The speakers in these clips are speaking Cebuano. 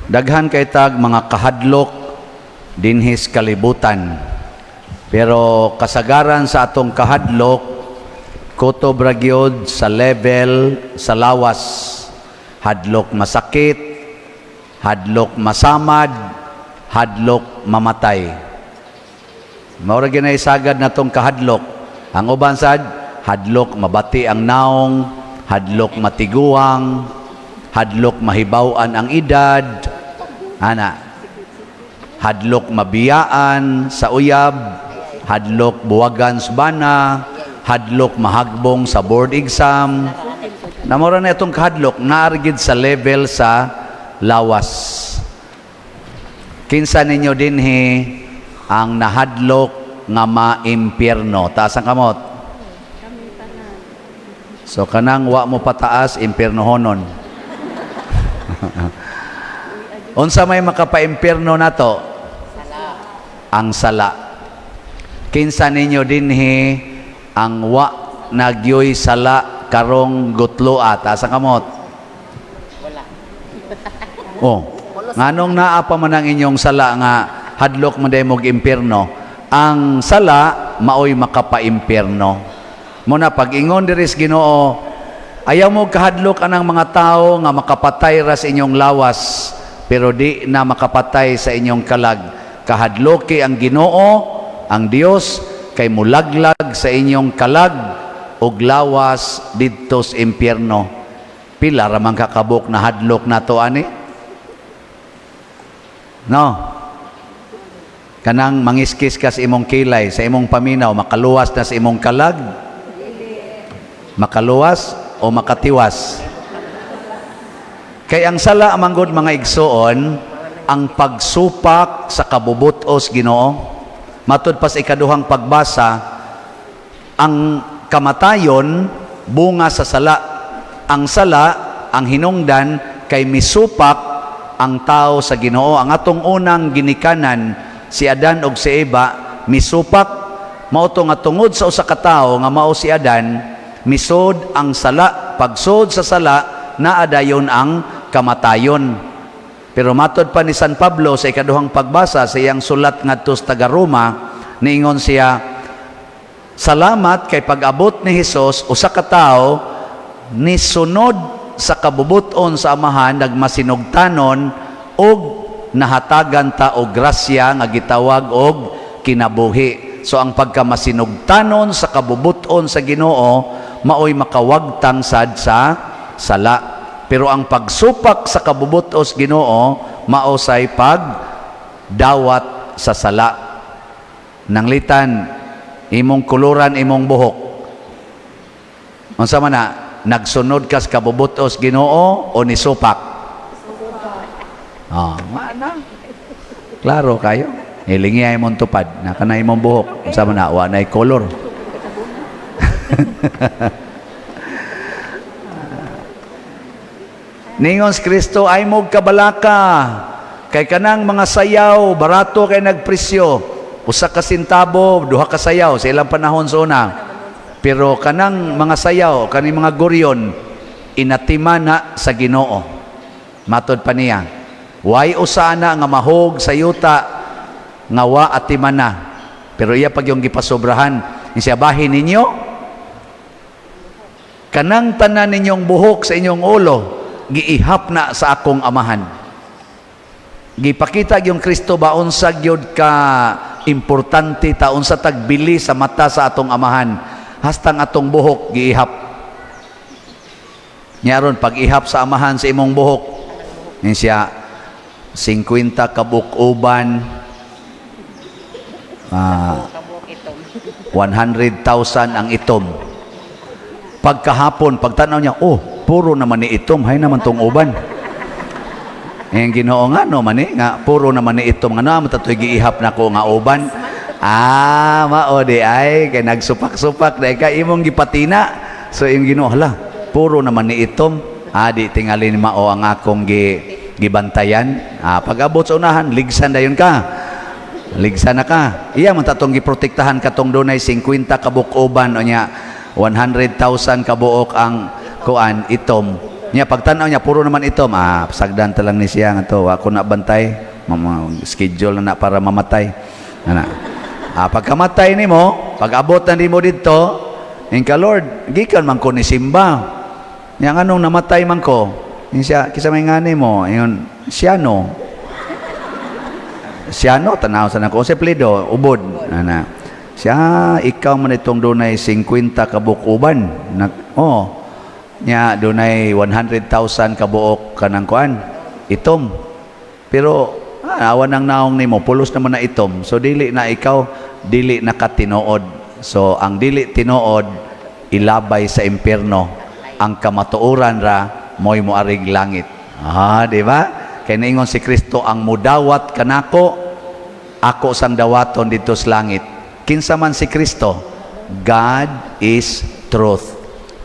Daghan kay tag mga kahadlok dinhis kalibutan. Pero kasagaran sa atong kahadlok, kutob ra gyud sa level sa lawas. Hadlok masakit, hadlok masamad, hadlok mamatay. Mao ra gyud sagad natong kahadlok. Ang uban sad, hadlok mabati ang naong, hadlok matiguang, hadlok mahibaw-an ang edad, ana. Hadlok mabiyaan sa uyab, hadlok buwagan sa bana, hadlok mahagbong sa board exam. Mao ra na itong kahadlok, naa ra gyud sa level sa lawas. Kinsa ninyo dinhi ang nahadlok nga maimpyerno? Taas ang kamot. So kanang wa mo pataas, impyernohonon. Unsa may makapaimpyerno nato? Ang sala. Kinsa ninyo dinhi ang wa nagyoy sala karong gutloa? Taas ang kamot. Wala. Oh. Nganong naa pa man ang inyong sala nga hadlok man day mog impyerno? Ang sala maoy makapaimpyerno. Mao na pag-ingon diri sa Ginoo, ayaw mo kahadlok anang mga tao nga makapatay ra sa inyong lawas pero di na makapatay sa inyong kalag. Kahadloki ang Ginoo, ang Dios, kay mulaglag sa inyong kalag ug lawas didto sa impyerno. Pila ra man kakabuk na hadlok nato ani? No. Kanang mangiskis ka sa imong kilay, sa imong paminaw, makaluwas na sa imong kalag? Makaluwas o makatiwas? Kay ang sala manggod, mga igsoon, ang pagsupak sa kabubutos Ginoo. Matud pa sa ikaduhang pagbasa, ang kamatayon bunga sa sala. Ang sala, ang hinungdan kay misupak ang tao sa Ginoo. Ang atong unang ginikanan, si Adan ug si Eva, misupak. Mao to nga tungod sa usa ka tawo nga mao si Adan, misud ang sala. Pagsud sa sala, naa dayon ang kamatayon. Pero matod pa ni San Pablo sa ikaduhang pagbasa sa iyang sulat ngadto sa taga Roma, niingon siya, salamat kay pag-abot ni Hesus, usa ka tawo nisunod sa kabubuton sa Amahan, nagmasinugtanon, ug nahatagan ta og grasya nga gitawag og kinabuhi. So ang pagkamasinugtanon sa kabubuton sa Ginoo maoy makawagtang sad sa sala. Pero ang pagsupak sa kabubutos Ginoo mao say pagdawat sa sala. Nanglitan imong kuluran imong buhok. Unsa man na? Nagsunod kas kabubutos Ginoo o nisupak? Ah, mana? Klaro kayo. Hilingi ay imong tupad, na kana imong buhok. Unsa man na? Wa nay color. Ningon si Kristo, "Ay mo kabalaka. Kay kanang mga sayaw, barato kay nagpresyo. Usa ka sentabo, duha ka sayaw sa ilang panahon sa una. Pero kanang mga sayaw, kaning mga guryon, inatima na sa Ginoo." Matod pa niya, "Way usa na nga mahog sa yuta nga wa atiman na." Pero iya pag yung gipasobrahan, siya, "Bahin ninyo, kanang tanan ninyong buhok sa inyong ulo, giihap na sa akong Amahan." Gipakita yung Kristo ba unsa gyud ka importante ta, unsa tagbili sa mata sa atong Amahan, hastang atong buhok giihap. Nya ron pag-ihap sa Amahan sa imong buhok, ni siya 50 kabuok uban, Kabuok itom. 100,000 ang itom. Pagkahapon, pagtanaw niya, "Oh, puro naman ni itom, hay naman tong uban." Eh, ang Ginoo nga, no, mani, nga, puro naman ni itom, nga, no, matatoy giihap na ko nga uban. Ah, mao di ay, kay nagsupak-supak, dahil ka imong gipatina. So, yung Ginoo, "Hala, puro naman ni itom. Ah, di tingali ni mao ang akong gibantayan." Ah, pag-abot sa unahan, ligsan dayon ka. Ligsan na ka. Iya man tatong giprotektahan katong dunay 50 kabuok uban o nya 100,000 kabuok ang kuan itom. Nya pagtan-aw niya puro naman itom, ah, sagdan ta lang ni siya nga to, ako na bantay, mama, schedule na na para mamatay. Ana. Ah, pagkamatay nimo, pag abot na nimo didto, inka, "Lord, gikan man ko ni simba. Nya nganong namatay man ko?" Ingon siya, "Kinsa may ngani mo?" Ingon, "Siya no." Siya no, tanaw sa nako. Si Plido, ubod. Ana. Siya, ikaw man itong dunay 50 kabuok uban. Nag, oh. Nya, dunay 100,000 kabuok kanang kuan. Itom. Pero, ah, awa ng naong nimo, pulos naman na itom. So, dili na ikaw, dili na ka tinuod. So, ang dili tinuod, ilabay sa impyerno. Ang kamatuoran ra, mo'y moarig langit. Ah, di ba? Kay naingon si Kristo, "Ang mudawat kanako, ako sang dawaton didto sa langit." Kinsa man si Kristo? God is truth.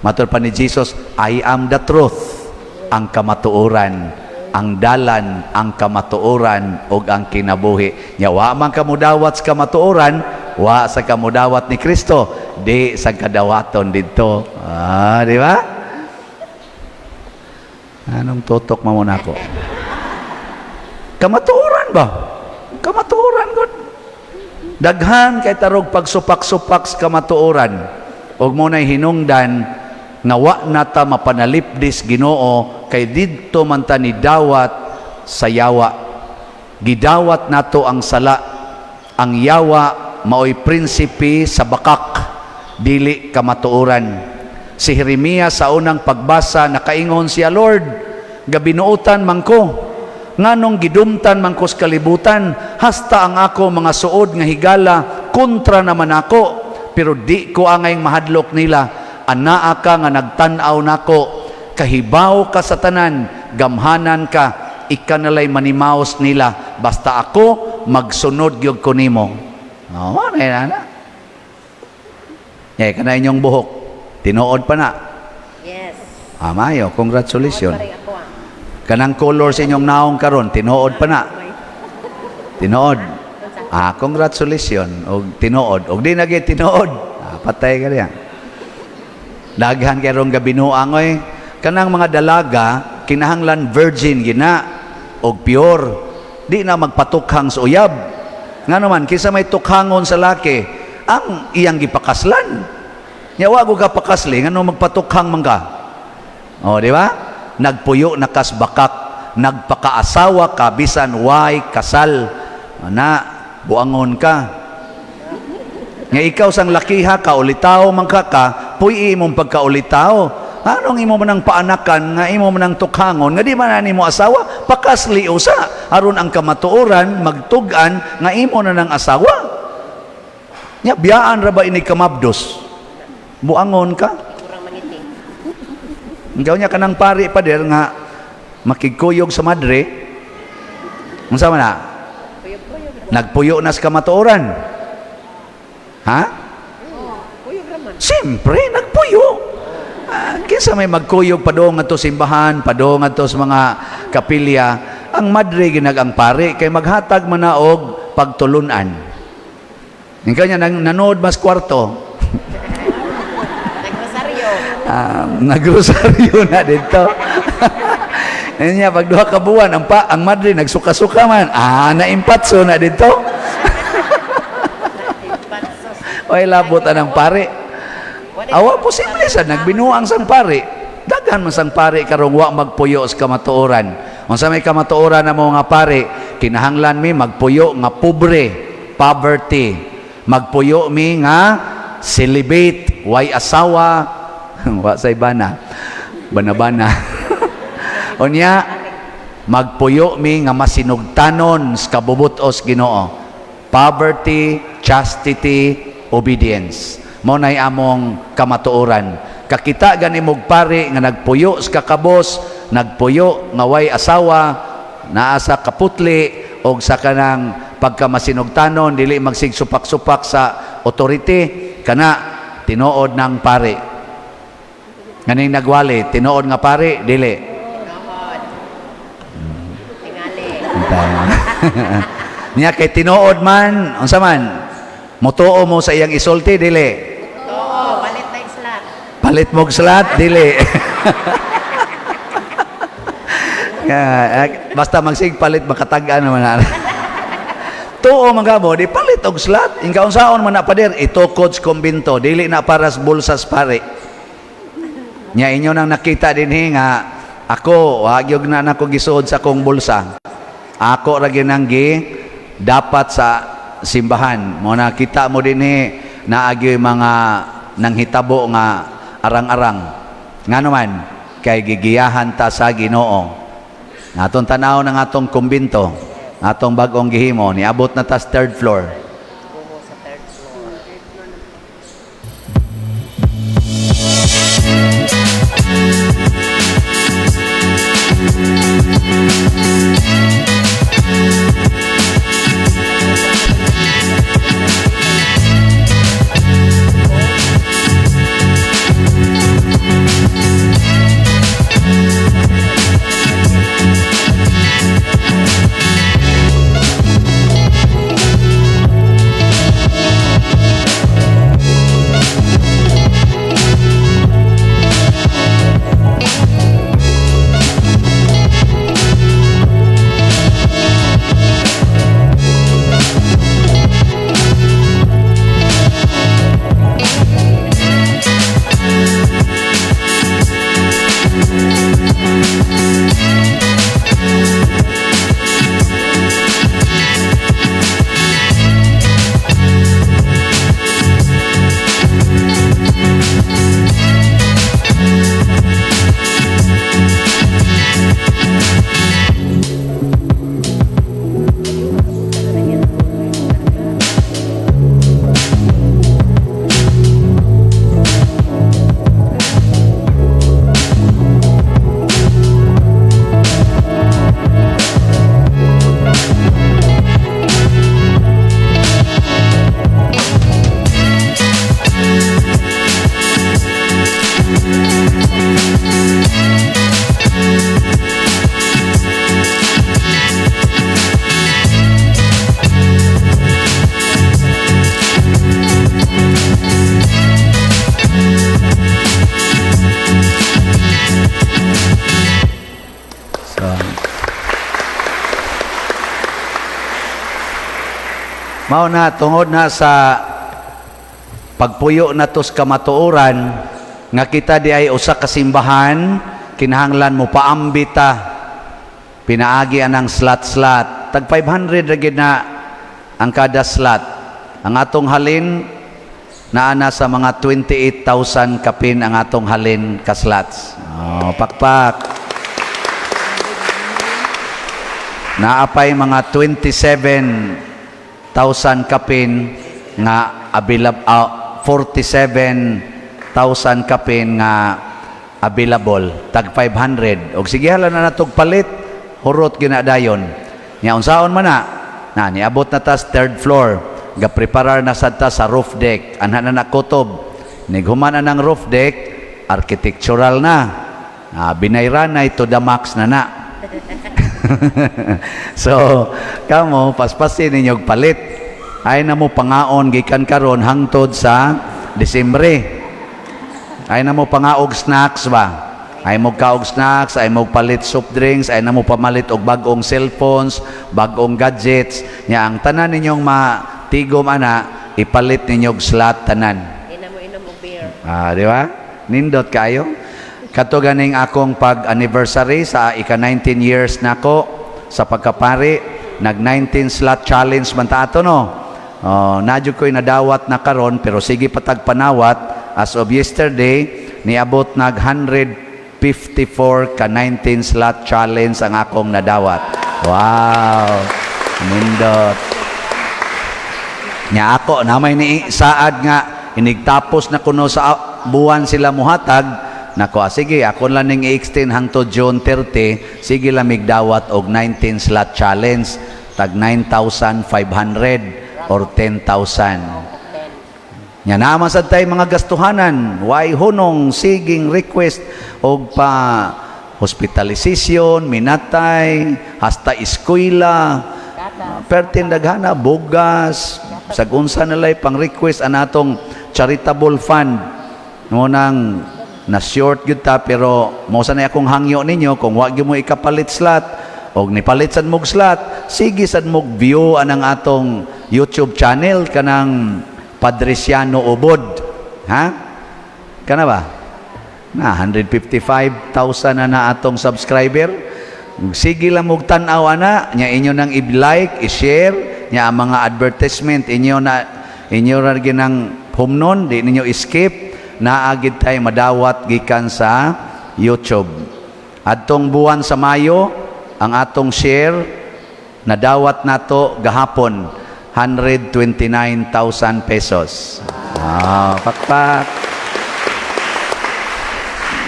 Matud pa ni Jesus, "I am the truth." Ang kamatuoran, ang dalan, ang kamatuoran, ug ang kinabuhi. Nya wa man ka mudawat sa kamatuoran, wa sa kamudawat ni Kristo, di sa kadawaton didto. Ah, di ba? Anong tutok mo muna ako? Kamatuoran ba? Kamatuoran gud. Daghan kay tarog pagsupak-supak sa kamatuoran. Ug mo na'y hinungdan nga wa na ta mapanalipdis Ginoo kay didto man ta ni dawat sa yawa. Gidawat nato ang sala. Ang yawa maoy prinsipe sa bakak, dili kamatuoran. Si Jeremias sa unang pagbasa nakaingon siya, "Lord, gabinuotan man ko, nganong gidumtan man ko sa kalibutan, hasta ang ako mga suod nga higala kontra naman ako, pero di ko angay mahadlok nila. Anaa ka nga nagtan-aw nako, kahibaw ka sa tanan, gamhanan ka, ika nalay manimaos nila, basta ako magsunod gyud ko nimo." Oh, ano na na? Eh, kana inyong buhok. Tinuod pa na. Yes. Ah, mayo, congratulations. Pa rin ako ah. Kanang color sa inyong naong karon, tinuod pa na. Tinuod. Ah, congratulations. Og tinuod. Og di na gyud tinuod. Ah, patay ka diya. Daghan kay rong gabinuang oy. Kanang mga dalaga kinahanglan virgin gina og pure. Di na magpatukhang sa uyab. Ngano man kinsa may tukhangon sa laki, ang iyang gipakaslan. Nya wa ko ka pakasli, ngano magpatukhang man ka? O, di ba? Nagpuyo na kas bakak, nagpakaasawa ka bisan way kasal. Na buangon ka. Nga ikaw sang lakiha ka, ulitaw man ka ka, puy imong pagkaulitaw. Anong imo man ang paanakan nga imo man ang tukhangon nga di man na nimo asawa, pakasli usa aron ang kamatuoran magtug-an nga imo na ng asawa. Nya biyaan ra ba ini kamabdos? Buangon ka. Kurang mangiti. Ikaw niya kanang pari pader nga makigkuyog sa madre. Unsa man na? Kuyog-kuyog. Nagpuyo na sa kamatuoran. Ha? Kuyog raman. Siyempre, nagpuyo. Ah, kinsa may magkuyog padung ngadto simbahan, padung ngadto sa mga kapilya, ang madre ginag ang pare kay maghatag man na og pagtulunan. Ikaw niya nang nanood mas kwarto, Nagrosaryo. Ah, nagrosaryo na dito. Ano niya, pag 2 ka buwan, ang madre nagsuka-suka man. Ah, naimpatso na dito. Patsos. Oy, labot ang pare. Awa, posible sa nagbinuang sang pare. Daghan man sang pare karong wa magpuyo sa kamatuoran. Unsa may kamatuoran na mga pare, kinahanglan mi magpuyo nga pobre, poverty. Magpuyo mi nga celibate, way asawa, wa say bana. Bana-bana. Unya, magpuyo mi nga masinugtanon sa kabubutos Ginoo. Poverty, chastity, obedience. Mo nay among kamatuoran. Kakita gani mog pare nga nagpuyo sa kakabos, nagpuyo nga way asawa, naa sa kaputli og sa kanang pagkamasinugtanon dili magsigsupak-supak sa authority, kana tinuod ng pare. Nganing nagwali, tinuod nga pare, dili. Tinuod. Tingali. Niya kay tinuod man, unsa man? Motuo mo sa iyang isulti, dili. Oo, palit na yung slot. Palit mo og slot, dili. Yeah, eh, basta magsig palit, makatag-an naman na. Tuo mga mo, di palit og slot. Inka unsaon man na, pader, itukod sa kumbinto, dili na para sa bulsas pare. Nya inyo nang nakita dinhi nga ako, wa gyud na nako gisuod sa akong bulsa. Ako ra gyud nang gi dapat sa simbahan. Mo nakita mo dinhi naa gyud mga nanghitabo nga arang-arang. Ngano man kay gigiyahan ta sa Ginoo. Atong tanaw ng atong kumbinto, atong bag-ong gihimo, niabot na tas third floor. Kuho sa third floor. So, mao na tungod na sa pagpuyo nato sa kamatuoran nga kita di ay usa ka simbahan, kinahanglan mo paambita pinaagi anang slot-slot. Tag 500 ra gyud na ang kada slot. Ang atong halin naa na sa mga 28,000 kapin ang atong halin ka slots. Oh, pakpak. Naapay mga 27,000 kapin nga available, 47,000 kapin nga available, tag 500. Og sige hala na natog palit, hurot ginadayon. Nya unsaon man na na niabot na tas third floor, gapreparar na sad ta sa roof deck. Anha na nakutob, nighuman na ng roof deck, architectural na. Ah, binayran na to the max na na. So, kamo paspasin ninyo og palit. Ay na mo pangaon gikan karon hangtod sa Disembre. Ay na mo pangaog snacks ba? Ay mo kaog snacks, ay mo palit soft drinks, ay na mo pamalit og bag-ong cellphones, bag-ong gadgets. Nya ang tanan ninyong matigom ana, ipalit ninyo og slot tanan. Ina mo inom og beer. Ah, di ba? Nindot kayo. Kato ganing akong pag-anniversary sa ika 19 years nako sa pagkapari, nag 19 slot challenge man ta ato, no. Oh, nadyo ko'y nadawat na karon, pero sige patag panawat. As of yesterday, niabot nag 154 ka 19 slot challenge ang akong nadawat. Wow. Nindot. Nya ako na may ni saad nga inigtapos na kuno sa buwan sila muhatag nako. Ah, sige, ako lang ning i-extend hangtod June 30. Sige lamig dawat og 19 slot challenge tag 9,500 or 10,000. Nya naman sad tay mga gastuhanan, way hunong siging request og pa hospitalization, minatay, hasta eskwela, pertin daghana, bugas, sag unsa na lay pang request anatong charitable fund. Mo nang Na short gyud ta, pero mao sa na akong hangyo ninyo, kung wa gyud mo ikapalit slot og nipalit sad mog slot, sige sad mog view anang atong YouTube channel kanang Padriciano Ubod, ha? Kana ba na 155,000 na na atong subscriber? Sige lang mog tan-aw ana nya, inyo nang i-like, i-share nya ang mga advertisement, inyo na inyo ra ginang humnon, di ninyo skip. Naa gid tay madawat gikan sa YouTube. Adtong buwan sa Mayo, ang atong share nadawat nato gahapon 129,000 pesos. Ah, pakpak.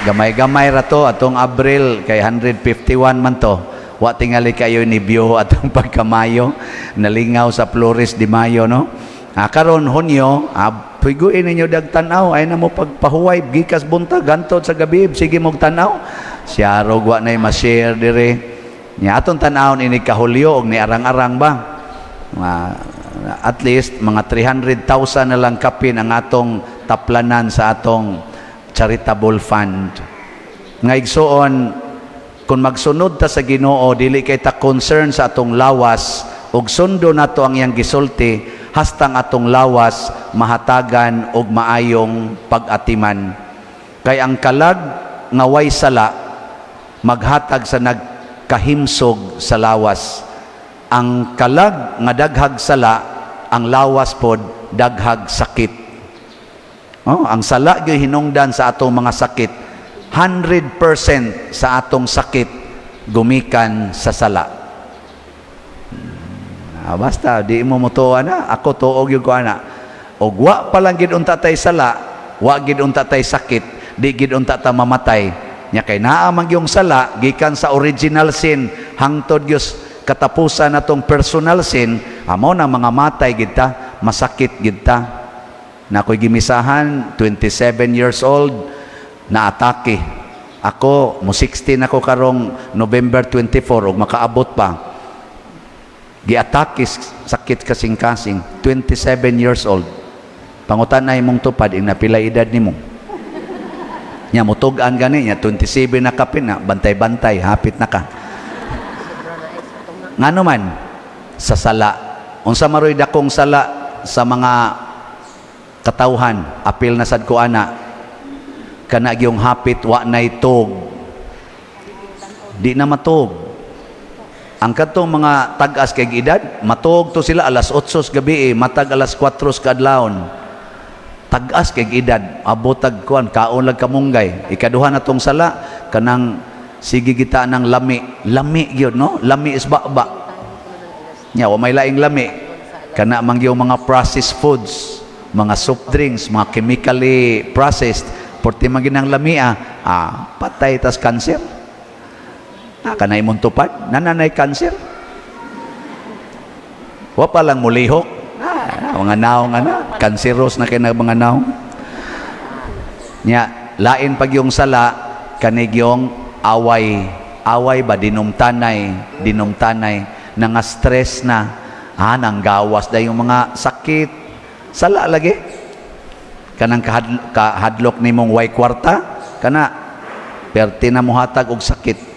Gamay-gamay ra to atong Abril kay 151 man to. Wa tingali kayo ni view atong pagkamayo, nalingaw sa Flores de Mayo, no? Ah, karon Hunyo, ah, piguin ninyo dag tan-aw ay na mo pagpahuway gikas buntag hantod sa gabi, sige mog tan-aw. Siyarog wa nay ma-share dire. Nya atong tan-awon ini kahulyo og ni arang-arang ba? Ah, at least mga 300,000 na lang kapin ang atong taplanan sa atong charitable fund. Nga igsuon, kung magsunod ta sa Ginoo, dili kay ta concern sa atong lawas ug sundo nato ang iyang gisulti hastang atong lawas mahatagan og maayong pag-atiman. Kay ang kalag nga way sala maghatag sa nagkahimsog sa lawas. Ang kalag nga daghag sala, ang lawas pod daghag sakit. Oh, ang sala gyud hinungdan sa atong mga sakit. 100% sa atong sakit gumikan sa sala. Ah, basta di mo motuo na, ako tuo gyud ko ana. Og wa pa lang gid unta tay sala, wa gid unta tay sakit, di gid unta ta mamatay. Nya kay naa man gyung sala gikan sa original sin hangtod gyud katapusan natong personal sin, amo na mga matay gid ta, masakit gid ta. Na ako'y gimisahan, 27 years old, naatake. Ako, mo 16 ako karong November 24 ug makaabot pa. Giatake sakit kasing-kasing, 27 years old. Pangutan na imong tupad, ing napila edad nimo. Nya mutug-an gani nya 27 na kapin na, bantay-bantay, hapit na ka. Ngano man sa sala. Unsa maroy dakong sala sa mga katawhan, apil na sad ko ana, kana gyung hapit wa nay tug. Di na matug. Ang kadtong mga tag-as kay edad, matug to sila alas 8 sa gabi eh, matag alas 4 sa kadlawon. Tag-as kay edad, abot tag kuan, kaon lag kamunggay. Ikaduha na tong sala, kanang sige kita ng lami, lami gyud, no? Lami is ba. Nya wa may laing lami. Kana man gyud mga processed foods, mga soft drinks, mga chemically processed, porti man ginang lami ah, ah patay tas cancer. Ah, kanay imong tupad, nananay cancer. Wa pa lang mulihok. Ah, mga naong ana, kanseros na kay na mga naong. Nya, lain pag yung sala, kanig yung away. Away ba, dinumtanay, dinumtanay, nga stress na, ah, nanggawas da yung mga sakit. Sala lagi. Kanang kahadlok nimong way kwarta, kana, perti na muhatag og sakit.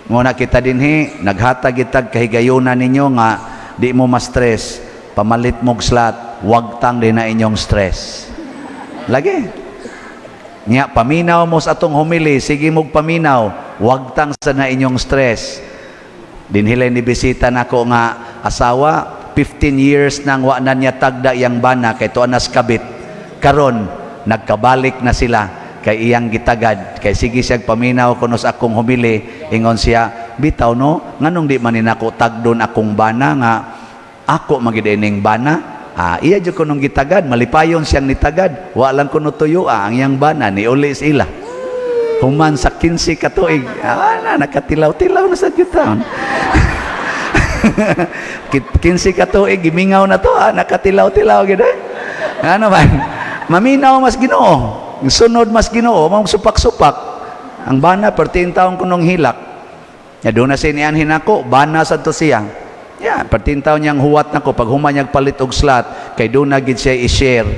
Muna kita dinhi, naghatag itag kahigayunan ninyo nga di mo ma-stress, pamalit mog slot, wag tang din na inyong stress. Lagi. Nya paminaw mo sa atong humili, sige mog paminaw, wag tang sa na inyong stress. Dinhilay ni bisita nako nga asawa, 15 years nang wa na niya tagda yang bana kay tuan nas kabit. Karon nagkabalik na sila kay iyang gitagad kay sige siya paminaw kuno sa akong humili. Ingon siya, "Bitaw no, nganong di man ni nako tagdon akong bana nga ako magid ining bana?" Ah, iya jud kunong gitagad, malipayon siyang nitagad, wa lang kuno tuyo ah, ang iyang bana ni uli sila human sa 15 ka tuig. Ah, na nakatilaw-tilaw na sa jud taon. 15 ka tuig gimingaw na to, ah, nakatilaw-tilaw gid eh. Ano man, maminaw mas Ginoo, sunod mas Ginoo, mao supak-supak ang bana pertiin taon kunong hilak. Ya doon na siya nianhin ako, bana sa to siya. Ya, pertiin taon niyang huwat nako pag human niyang palit og slot, kay doon na gid siya i-share.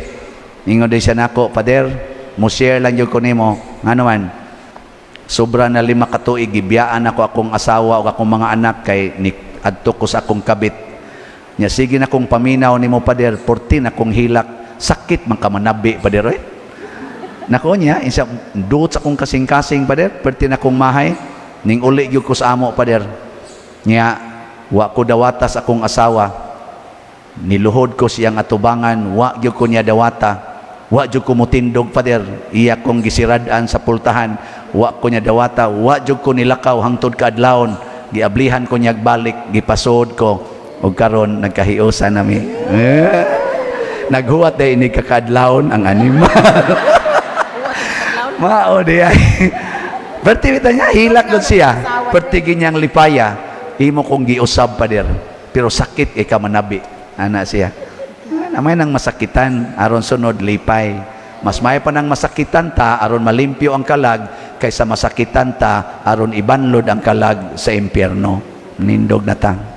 Ingon din siya nako, "Pader, mo share lang jud ko nimo." Ngano man, sobra na 5 ka tuig gibiyaan ako akong asawa o akong mga anak kay ni adto ko sa akong kabit. Nya sige na kong paminaw nimo, pader, 14 akong hilak, sakit man ka manabi, pader, oy. Nako niya, isa duot sa akong kasing-kasing, pader, 14 akong mahay, ning uli gyud ko sa amo, pader. Nya wa ko dawata sa akong asawa. Niluhod ko siyang atubangan, wa gyud ko niya dawata. Wa jud ko mutindog, pader, iya kong gisirad-an sa pultahan, wa ko niya dawata, wa jud ko nilakaw hangtod kaadlawon, giablihan ko niya balik, gipasod ko ug karon nagkahiusa nami. Eh, naghuwat day ini kakadlawon ang animal. Mao di ay. Perti bitaw niya, hilak gud siya. Perti ginyang lipaya, imo kong giusab, pader. Pero sakit kay ka manabi. Ana siya. Namay nang masakitan aron sunod lipay. Mas may pa nang masakitan ta aron malimpyo ang kalag kaysa masakitan ta aron ibanlod ang kalag sa impyerno. Nindog na ta.